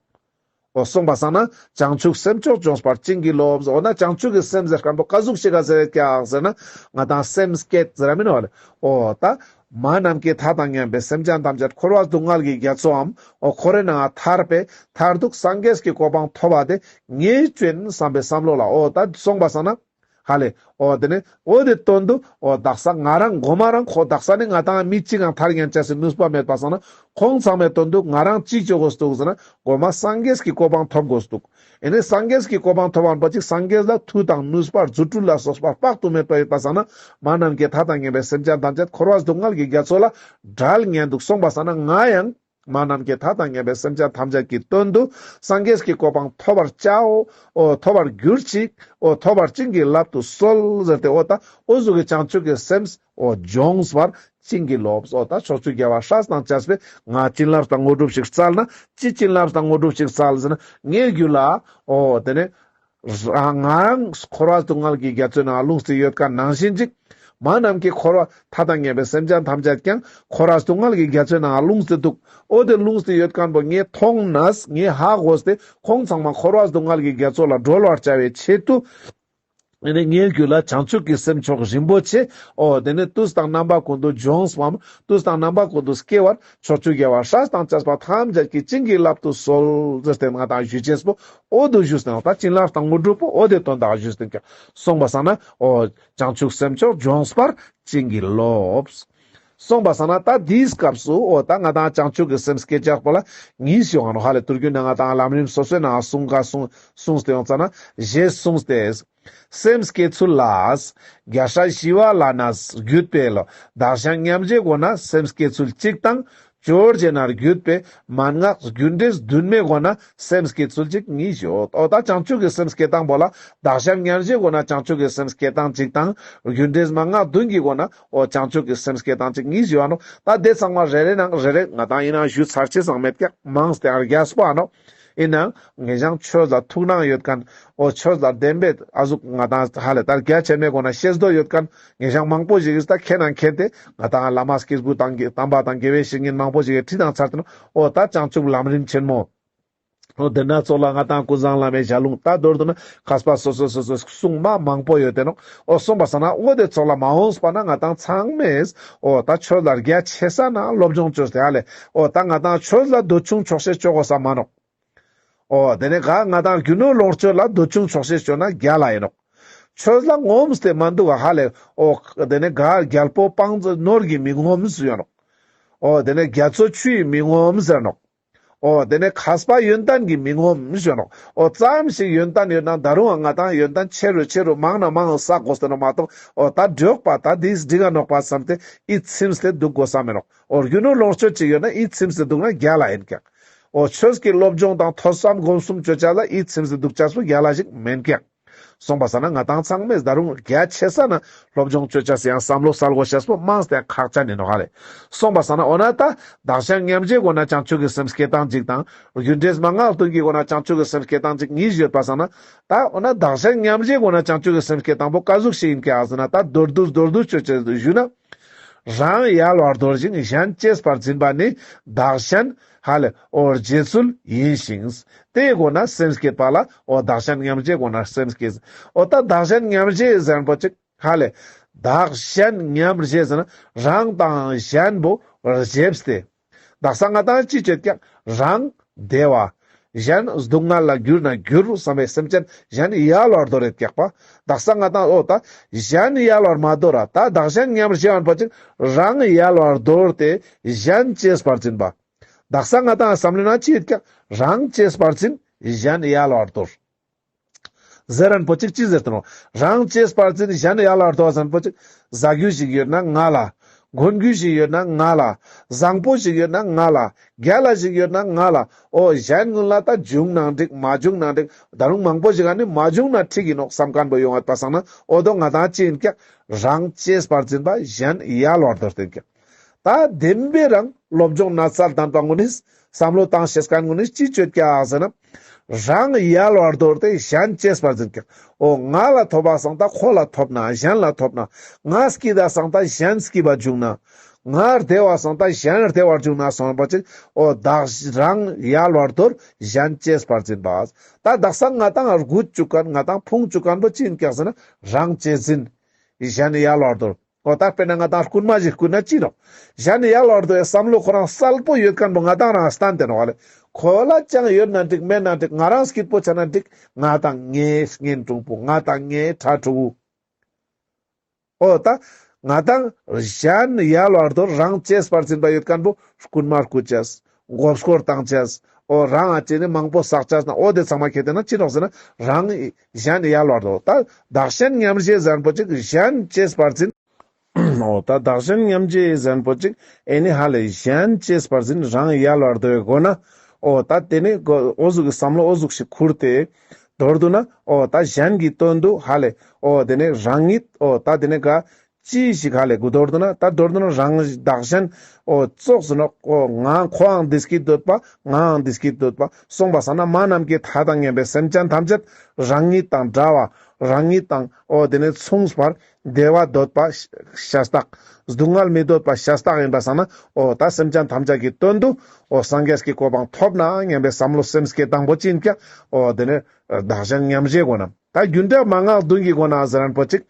འོ་སོང་པ་སང་ན་བྱང་ཆུབ་སེམས་མཆོག་འབྱོངས་པར་བྱིན་གྱིས་རློབས། འོ་ན་བྱང་ཆུབ་ཀྱི་སེམས་ཟེར་མཁན་པོ་ག་ཟུག་ཞིག་ག་ཟེར་ཀྱག་ཟེར་ན་ང་ཏང་སེམས་བསྐྱེད་ཟེར་ར་མིན་ནོག་ལེ། འོ་ད་མ་ནམ་མཁའི་མཐའ་དང་མཉམ་པའི་སེམས་ཅན་ཐམས་ཅད་འཁོར་བ་སྡུག་བསྔལ་གྱི་རྒྱ་མཚོའམ་འོ་འཁོར་བའི་ནང་ཐར་པའི་མཐར་ཐུག་སངས་རྒྱས་ཀྱི་གོ་འཕང་ཐོབ་པ་དེ་ངས་བཅོ་ཡིན་བསམ་པའི་བསམ་བློ་ལ་འོ་ད་སོང་པ་སང་ན། ཧ་ལེ། འོ་དེ་ནས་འོ་དེ་དོན་དུ་འོ་དག་ས་ང་རང་མགོ་མ་རང་ཁོ་དག་ས་ནི་ང་ཏང་མི་གཅིག་ཀྱང་ཐར་ཉན་ཅེས་སི་ནུས་པ་མེད་པ་སང་ན་ཁོང་ཚང་མའི་དོན་དུ་ང་རང་ཅི་བཅོ་དགོས་འདུག་ཟེར་ན་མགོ་མ་སངས་རྒྱས་ཀྱི་གོ་འཕང་ཐོབ་དགོས་འདུག། ཨེ་ནས་སངས་རྒྱས་ཀྱི་གོ་འཕང་ཐོབ་པ་ཅིག་སངས་རྒྱས་ལ་མཐུ་དང་ནུས་པ་རྫུ་འཕྲུལ་ལ་སོགས་པ་དཔག་ཏུ་མེད་པ་ཡོད་པ་སང་ན་མ་ནམ་མཁའི་མཐའ་དང་མཉམ་པའི་སེམས་ཅན་ཐམས་ཅད་འཁོར་བ་སྡུག་བསྔལ་གྱི་རྒྱ་མཚོ་ལ་བྲལ་ཉན་འདུག་སོང་པ་སང་ན་ང་ཡང་མ་ནམ་མཁའི་མཐའ་དང་མཉམ་པའི་སེམས་ཅན་ཐམས་ཅད་ཀྱི་དོན་དུ་སངས་རྒྱས་ཀྱི་གོ་འཕང་ཐོབ་པར་བྱའོ། འོ་ཐོབ་པར་གྱུར་ཅིག། འོ་ཐོབ་པར་བྱིན་གྱིས་བརླབ་ཏུ་གསོལ་ཟེར་ཏེ་འོ་ད་འོ་ཟུག་གི་བྱང་ཆུབ་ཀྱི་སེམས་འོ་འབྱོངས་པར་བྱིན་གྱིས་རློབས། འོ་ད་ཕྱོགས་བཅུའི་རྒྱལ་བ་སྲས་དང་བཅས་པས་ང་བྱིན་རླབས་དང་དངོས་གྲུབ་ཞིག་སྩལ་ན་ཅི་བྱིན་རླབས་དང་དངོས་གྲུབ་ཞིག་སྩལ་ཟེར་ན་ངའི་རྒྱུད་ལ་འོ་དེ་ནས། རང་ང་རང་འཁོར་བ་སྡུག་བསྔལ་གྱི་རྒྱ་མཚོའི་ནང་ལྷུང་སྟེ་ཡོད་མཁན་ནང་བཞིན་ཅིག། མ་ནམ་མཁའི་འཁོར་བ་མཐའ་དང་མཉམ་པའི་སེམས་ཅན་ཐམས་ཅད་ཀྱང་འཁོར་བ་སྡུག་བསྔལ་གྱི་རྒྱ་མཚོའི་ནང་ལྷུང་སྟེ་འདུག། འོ་དེ་ལྷུང་སྟེ་ཡོད་མཁན་པོ་ངས་མཐོང་ནས་ངས་ཧ་གོ་སྟེ་ཁོང་ཚང་མ་འཁོར་བ་སྡུག་བསྔལ་གྱི་རྒྱ་མཚོ་ལ་སྒྲོལ་བར་བྱ་བའི་ཆེད་དུ། ཨེ་ནས་ངའི་རྒྱུད་ལ་བྱང་ཆུབ་ཀྱི་སེམས་མཆོག་རིན་པོ་ཆེ། འོ་དེ་ནས་དུས་དང་རྣམ་པ་ཀུན་ཏུ་འབྱོངས་པའམ་དུས་དང་རྣམ་པ་ཀུན་ཏུ་སྐྱེ་བར་ཕྱོགས་བཅུའི་རྒྱལ་བ་སྲས་དང་བཅས་པ་ཐམས་ཅད་ཀྱིས་བྱིན་གྱིས་བརླབ་ཏུ་གསོལ་ཟེར་ཏེ་ང་ཏང་ཞུ་ཅེས་པོ། འོ་དུ་ཞུས་ཏེ་ད་བྱིན་རླབས་དང་དངོས་གྲུབ་པོ་འོ་དེ་དོན་དག་ཞུས་ཏེ་ཀྱང་སོང་པ་སང་ན་འོ་བྱང་ཆུབ་སེམས་མཆོག་འབྱོངས་པར་བྱིན་གྱིས་རློབས། སོང་པ་སང་ན་ད་དེའི་སྐབས་སུ་འོ་ད་ང་ཏང་བྱང་ཆུབ་ཀྱི་སེམས་བསྐྱེད་ཅེས་པོ་ལ་གཉིས་ཡོང་ང་ནོག་ཧ་ལེ། ཐུར་རྒྱུད་ནང་ང་ཏང་ལམ་རིམ་སོ་སོའི་ནང་གསུངས་ཀ་གསུངས་གསུངས་ཏེ་ཡོང་ཙ་ན་ཞེས་གསུངས་ཏེ། སེམས་བསྐྱེད་ཚུལ་ལ། རྒྱལ་སྲས་ཞི་བ་ལྷ་ནས་བརྒྱུད་པའི་ལོ། བདག་གཞན་མཉམ་བརྗེའི་སྒོ་ནས་སེམས་བསྐྱེད་ཚུལ་གཅིག་དང་། ཇོ་བོ་རྗེ་ནས་བརྒྱུད་པའི་མན་ངག་རྒྱུ་འབྲས་བདུན་མའི་སྒོ་ནས་སེམས་བསྐྱེད་ཚུལ་གཅིག་གཉིས་ཡོད། འོ་ད་བྱང་ཆུབ་ཀྱི་སེམས་བསྐྱེད་སྟངས་པོ་ལ་བདག་གཞན་མཉམ་བརྗེའི་སྒོ་ནས་བྱང་ཆུབ་ཀྱི་སེམས་བསྐྱེད་སྟངས་གཅིག་དང་། རྒྱུ་འབྲས་མན་ངག་བདུན་གྱི་སྒོ་ནས་འོ་བྱང་ཆུབ་ཀྱི་སེམས་བསྐྱེད་སྟངས་གཅིག་གཉིས་ཡོད་ནོག། ད་དེ་ཚང་མ་རེ་རེ་ནང་རེ་རེ་ང་ཏང་ཡིན་ན་ཞུ་ཚར་ཅེས་ཙང་མེད་ཀྱང་མང་སྟེ་ཨ་རྒྱས་པོ་ཨ་ནོག། ཡིན་ནའང་ངེད་ཅག་ཆོས་ལ་ཐུགས་སྣང་ཡོད་མཁན། འོ་ཆོས་ལ་བདེན་པའི་ཨ་ཟུག་ང་ཏང་ཧ་ལེ་ད་རྒྱ་ཆེན་མོའི་སྒོ་ནས་ཤེས་འདོད་ཡོད་མཁན་ངེད་ཅག་མང་པོ་ཞིག་གིས་ད་མཁྱེན་ན་མཁྱེན་ཏེ་ང་ཏང་བླ་མ་སྐྱེས་བུ་དམ་པ་དང་དགེ་བའི་བཤེས་གཉེན་མང་པོ་ཞིག་གིས་ཁྲིད་དང་ཚར་ཏེ་ནོག། འོ་ད་བྱང་ཆུབ་ལམ་རིམ་ཆེན་མོ། འོ་དེ་ན་ཚོགས་ལ་ང་ཏང་ཀུན་བཟང་བླ་མའི་ཞལ་ལུང་ད་མདོར་བསྡུ་ན་མཁས་པ་སོ་སོ་སོ་སོའི་གསུང་མ་མང་པོ་ཡོད་དེ་ནོག། འོ་སོང་པ་སང་ན་འོ་དེ་ཚོགས་ལ་མ་འོངས་པ་ན་ང་ཏང་ཚང་མས་འོ་ད་ཆོས་ལ་རྒྱ་ཆེ་ས་ན་སློབ་སྦྱོང་བཅོས་ཏེ་ཧ་ལེ་འོ་ད་ང་ཏང་ཆོས་ལ་འདོད་ཆུང་ཆོག་ཤེས་བཅོ་དགོས་ས་མ་ནོག། འོ་དེ་ནས་ག་ང་ཏང་རྒྱུ་ནོར་ལོངས་སྤྱོད་ལ་འདོད་ཆུང་ཆོག་ཤེས་བཅོས་ན་རྒྱལ་ལ་ཡིན་ནོག། ཆོས་ལ་ངོམས་ཏེ་མ་འདུག་ག་ཧ་ལེ། འོ་དེ་ནས་ག་རྒྱལ་པོ་དཔང་ནོར་གྱིས་མི་ངོམས་ཟེར་ནོག། འོ་དེ་ནས་རྒྱ་མཚོ་ཆུ་ཡིས་མི་ངོམས་ཟེར་ནོག། འོ་དེ་ནས་མཁས་པ་ཡོན་ཏན་གྱིས་མི་ངོམས་ཟེར་ནོག། འོ་ཙམ་ཞིག་ཡོན་ཏན་ཡོད་ན་ད་རུང་ང་ཏང་ཡོན་ཏན་ཆེ་རུ་ཆེ་རུ་མང་ན་མང་རུ་བསག་དགོས་ཏེ་ནོག་མ་གཏོགས་འོ་ད་འགྲིག་པ་ད་དེས་འགྲིག་ག་ནོག་པ་བསམ་སྟེ་ཡིད་ཚིམས་ཏེ་འདུག་དགོས་ས་མེད་ནོག། འོ་རྒྱུ་ནོར་ལོངས་སྤྱོད་ཅིག་ཡོད་ན་ཡིད་ཚིམས་ཏེ་འདུག་ན་རྒྱལ་ལ་ཡིན་ཀྱག། འོ་ཆོས་ཀྱི་སློབ་སྦྱོང་དང་ཐོས་བསམ་སྒོམ་གསུམ་བཅོ་ཅེས་ལ་ཡིད་ཚིམས་ཏེ་འདུག་ཅེས་པོ་རྒྱལ་ལ་ཞིག་མེན་ཀྱག། སོང་པ་སང་ན་ང་ཏང་ཚང་མས་ད་རུང་རྒྱ་ཆེ་ས་ན་སློབ་སྦྱོང་བཅོ་ཅེས་སི་ཡང་བསམ་བློ་གསལ་དགོས་ཤེས་པོ་མང་སྟེ་ཁག་ཅན་ཡིན་ནོག་ཧ་ལེ། སོང་པ་སང་ན་འོ་ན་ད་བདག་གཞན་མཉམ་བརྗེའི་སྒོ་ནས་བྱང་ཆུབ་ཀྱི་སེམས་བསྐྱེད་སྟངས་གཅིག་དང་རྒྱུ་འབྲས་མན་ངག་བདུན་གྱི་སྒོ་ནས་བྱང་ཆུབ་ཀྱི་སེམས་བསྐྱེད་སྟངས་གཅིག་གཉིས་ཡོད་པ་སང་ན་ད་འོ་ན་བདག་གཞན་མཉམ་བརྗེའི་སྒོ་ནས་བྱང་ཆུབ་ཀྱི་སེམས་བསྐྱེད་སྟངས་པོ་ག་ཟུག་ཞིག་ཡིན་ཀྱག་ཟེར་ན་ད་མདོར་བསྡུས་མདོར་བསྡུས་བཅོ་ཅེས་ཞུ་ན། རང་ཡལ་བར་དོར་ཞིང་གཞན་གཅེས་པར་འཛིན་པ་ནི་བདག་གཞན་ཧ་ལེ་འོ་བརྗེ་ཚུལ་ཡིན་ཞིང་། དེའི་སྒོ་ནས་སེམས་བསྐྱེད་པ་ལ་འོ་བདག་གཞན་མཉམ་བརྗེའི་སྒོ་ནས་སེམས་བསྐྱེད། འོ་ད་བདག་གཞན་མཉམ་བརྗེ་ཟེར་པོ་ཅིག་ཧ་ལེ། བདག་གཞན་མཉམ་བརྗེ་ཟེར་ན་རང་དང་གཞན་པོ་བརྗེས་ཏེ། བདག་ས་ང་ཏང་ཅི་བྱེད་ཀྱང་རང་བདེ་བ། གཞན་སྡུག་བསྔལ་ལ་གྱུར་ན་གྱུར་བསམ་པའི་སེམས་ཅན་གཞན་ཡལ་བར་དོར་རེད་ཀྱག་པ། དག་ས་ང་ཏང་འོ་ད་གཞན་ཡལ་བར་མ་དོར་ར། ད་བདག་གཞན་མཉམ་བརྗེ་ཡིན་པ་ཅིག་རང་ཡལ་བར་དོར་ཏེ་གཞན་གཅེས་པར་འཛིན་པ། དག་ས་ང་ཏང་བསམ་བློ་ན་ཅི་ཡོད་ཀྱག་རང་གཅེས་པར་འཛིན་གཞན་ཡལ་བར་དོར། ཟེར་རན་པོ་ཅིག་ཅི་ཟེར་ཏེ་ནོག་རང་གཅེས་པར་འཛིན་གཞན་ཡལ་བར་དོར་ཟེར་རན་པོ་ཅིག་ཟ་རྒྱུ་ཞིག་ཡོད་ན་ང་ལ། གོན་རྒྱུ་ཞིག་ཡོད་ན་ང་ལ། བཟང་པོ་ཞིག་ཡོད་ན་ང་ལ། རྒྱལ་ལ་ཞིག་ཡོད་ན་ང་ལ། འོ་གཞན་ཀུན་ལ་ད་བྱུང་ན་འགྲིག་མ་བྱུང་ན་འགྲིག་ད་རུང་མང་པོ་ཞིག་ག་ནི་མ་བྱུང་ན་འགྲིག་ཡིན་ནོག་བསམ་མཁན་པོ་ཡོང་ངད་པ་སང་ན་འོ་དོ་ང་ཏང་ཅི་ཡིན་ཀྱག་རང་གཅེས་པར་འཛིན་པ་གཞན་ཡལ་བར་དོར་ཏེ་ཡིན་ཀྱག་ད་བདེན་པའི་རང་སློབ་སྦྱོང་ན་ཚ་ལྡན་པ་ངོ་ནི་བསམ་བློ་བཏང་ཤེས་མཁན་ངོ་ནི་ཅི་བཅོས་ཀྱག་ཟེར་ན། རང་ཡལ་བར་དོར་ཏེ་གཞན་གཅེས་པར་འཛིན་ཀྱག་འོ་ང་ལ་ཐོབ་པ་སང་ད་ཁོ་ལ་ཐོབ་ན་གཞན་ལ་ཐོབ་ན། ང་སྐྱིད་ད་སང་ད་གཞན་སྐྱིད་པ་བྱུང་ན། ང་བདེ་བ་སང་ད་གཞན་བདེ་བར་བྱུང་ན་སོང་པ་ཅིག་འོ་བདག་རང་ཡལ་བར་དོར་གཞན་གཅེས་པར་འཛིན་པ། ད་དག་ས་ང་ཏང་རྒུད་བཅུག་མཁན་ང་ཏང་ཕུང་བཅུག་མཁན་པོ་ཅི་ཡིན་ཀྱག་ཟེར་ན་རང་གཅེས་འཛིན། གཞན་ཡལ་བར་དོར། འོ་ད་དཔེར་ན་ང་ཏང་རྐུན་མ་ཞིག་རྐུ་ན་ཅི་ནོག་གཞན་ཡལ་བར་དོར་བའི་བསམ་བློ་ཁོ་རང་གསལ་པོ་ཡོད་མཁན་པོ་ང་ཏང་རང་སྟན་ཏེ་ནོག་ལེ། ཁོ་ལ་ཅང་ཡོད་ན་འགྲིག་མེད་ན་འགྲིག་ང་རང་སྐྱིད་པོ་ཆ་ན་འགྲིག་ང་དང་ངའི་གཉེན་དྲུང་པོ་ང་དང་ངའི་ཕྲུ་གུ། འོ་ད་ང་ཏང་གཞན་ཡལ་བར་དོར་རང་གཅེས་པར་འཛིན་པ་ཡོད་མཁན་པོ་རྐུན་མ་རྐུ་ཅེས། མགོ་སྐོར་བཏང་ཅེས། འོ་རང་ཨ་ཅེ་ནི་མང་པོ་བསགས་ཅེས་ན་འོ་དེ་ཚང་མ་ཁེ་ཏེ་ན་ཅི་ནོག་ཟེར་ན་རང་གཞན་ཡལ་བར་དོར། ད་བདག་གཞན་མཉམ་བརྗེ་ཟེར་མཁན་པོ་ཅིག་གཞན་གཅེས་པར་འཛིན། འོ་ད་བདག་གཞན་མཉམ་བརྗེ་ཟེར་མཁན་པོ་ཅིག་ཨེ་ནི་ཧ་ལེ་གཞན་གཅེས་པར་འཛིན་རང་ཡལ་བར་དོར་བའི་སྒོ་ན། འོ་ད་དེ་ནི་འོ་ཟུག་གི་བསམ་བློ་འོ་ཟུག་ཞིག་ཁུར་ཏེ། མདོར་བསྡུ་ན་འོ་ད་གཞན་གྱི་དོན་དུ་ཧ་ལེ་འོ་དེ་ནི་རང་ཉིད་འོ་ད་དེ་ནི་ག་ཅི་ཞིག་ཧ་ལེ་གུ་མདོར་བསྡུ་ན་ད་མདོར་བསྡུ་ན་རང་བདག་གཞན་འོ་ཙོགས་ཟེར་ནོག་འོ་ང་ཁོའང་བདེ་སྐྱིད་འདོད་པ་ངའང་བདེ་སྐྱིད་འདོད་པ་སོང་པ་སང་ན་མ་ནམ་མཁའི་མཐའ་དང་མཉམ་པའི་སེམས་ཅན་ཐམས་ཅད་རང་ཉིད་དང་འདྲ་བ་རང་ཉིད་དང་འོ་དེ་ནི་མཚུངས་པར་བདེ་བ་འདོད་པ་ཤ་སྟག་སྡུག་བསྔལ་མི་འདོད་པ་ཤ་སྟག་ཡིན་པ་སང་ན་འོ་ད་སེམས་ཅན་ཐམས་ཅད་ཀྱི་དོན་དུ་འོ་སངས་རྒྱས་ཀྱི་གོ་འཕང་ཐོབ་ན་སྙམ་པའི་བསམ་བློ་སེམས་བསྐྱེད་དང་པོ་ཅི་ཡིན་ཀྱག་འོ་དེ་ནི་བདག་གཞན་མཉམ་བརྗེའི་སྒོ་ན། ད་རྒྱུ་འབྲས་མན་ངག་བདུན་གྱི་སྒོ་ན་ཟེར་མཁན་པོ་ཅིག་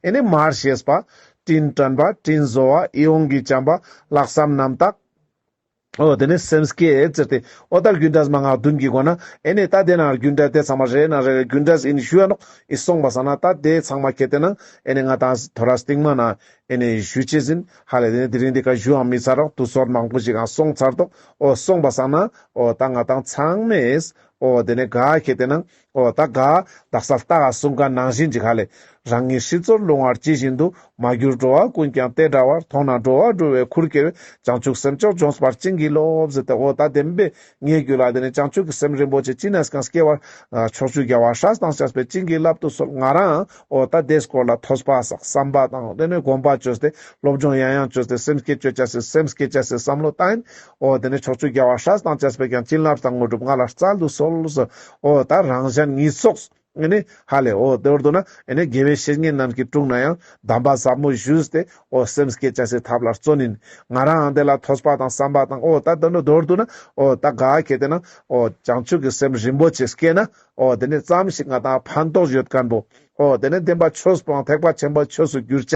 ཨེ་ནི་མར་ཤེས་པ། དྲིན་དྲན་པ། དྲིན་གཟོ་བ། ཡིད་འོང་གི་བྱམས་པ། ལྷག་བསམ་རྣམ་དག་འོ་དེ་ནི་སེམས་བསྐྱེད་ཟེར་ཏེ། འོ་ད་རྒྱུ་འབྲས་མན་ངག་བདུན་གྱི་སྒོ་ན་ཨེ་ནི་ད་དེ་ན་རྒྱུ་འབྲས་དེ་ཚང་མ་རེ་ན་རེ་རེ་རྒྱུ་འབྲས་ཨེ་ནི་ཞུ་ཡ་ནོག་ཨེ་སོང་པ་སང་ན་ད་དེ་ཚང་མ་ཁེ་ཏེ་ན་ཨེ་ནི་ང་ཏང་ཐོ་རས་སྟིང་མ་ན་ཨེ་ནི་ཞུ་ཅེས་ཡིན་ཧ་ལེ། དེ་ནི་དེ་རིང་འདི་ཀ་ཞུའང་མི་ཚར་རོག་དུས་ཚོད་མང་པོ་ཞིག་ཡང་སོང་ཚར་ཏོག་འོ་སོང་པ་སང་ན་འོ་ད་ང་ཏང་ཚང་མས་འོ་དེ་ནི་ག་ཁེ་ཏེ་ན་འོ་ད་ག་དག་ས་ལྟ་ག་གསུང་མཁན་ནང་བཞིན་ཅིག་ཧ་ལེ། རང་ཉིད་སྲིད་མཚོར་ལྷུང་བ་ཇི་བཞིན་དུ། མ་གྱུར་འགྲོ་བ་ཀུན་ཀྱང་དེ་འདྲ་བར། མཐོང་ན་འགྲོ་བ་འགྲོ་བའི་ཁུར་ཁྱེར་བའི། བྱང་ཆུབ་སེམས་མཆོག་འབྱོངས་པར་བྱིན་གྱིས་རློབས་ཟེར་ཏེ། འོ་ད་བདེན་པའི་ངའི་རྒྱུད་ལ་དེ་ནི་བྱང་ཆུབ་ཀྱི་སེམས་རིན་པོ་ཆེ་ཅི་ནས་ཀྱང་སྐྱེ་བར་ཕྱོགས་བཅུའི་རྒྱལ་བ་སྲས་དང་བཅས་པའི་བྱིན་གྱིས་བརླབ་ཏུ་གསོལ། ང་རང་འོ་ད་དེ་སྐོར་ལ་ཐོས་པ་བསགས་བསམ་པ་དང་དེ་ནི་སྒོམ་པ་བཅོས་ཏེ་སློབ་སྦྱོང་ཡང་ཡང་བཅོས་ཏེ་སེམས་བསྐྱེད་བཅོ་ཅེས་སི་སེམས་བསྐྱེད་ཅེས་སི་བསམ་བློ་བཏང་ཡིན། འོ་དེ་ནི་ཕྱོགས་བཅུའི་རྒྱལ་བ་སྲས་དང་བཅས་པས་ཀྱང་བྱིན་རླབས་དང་དངོས་གྲུབ་ང་ལ་སྩལ་དུ་གསོལ་ཟེར། འོ་ད་རང་གཞན་གཉིས་ཚོགས། ཨེ་ནི་ཧ་ལེ་འོ་མདོར་བསྡུ་ན་ཨེ་ནི་དགེ་བའི་བཤེས་གཉེན་རྣམས་ཀྱི་དྲུང་ན་ཡང་གདམས་པ་ཟབ་མོ་ཞུས་ཏེ་འོ་སེམས་བསྐྱེད་བྱ་སའི་ཐབས་ལ་བརྩོན་ཡིན། ང་རང་ཨང་དེ་ལ་ཐོས་པ་དང་བསམ་པ་དང་འོ་ད་དོན་དུ་མདོར་བསྡུ་ན་འོ་ད་ག་ཁེ་ཏེ་ན་འོ་བྱང་ཆུབ་ཀྱི་སེམས་རིན་པོ་ཆེ་སྐྱེས་ན་འོ་དེ་ནི་ཙམ་ཞིག་ང་ཏང་ཕན་ཐོགས་ཡོད་མཁན་པོ་འོ་དེ་ནི་བདེན་པ་ཆོས་པོའང་ཐེག་པ་ཆེན་པོའི་ཆོས་སུ་གྱུར་ཅེས།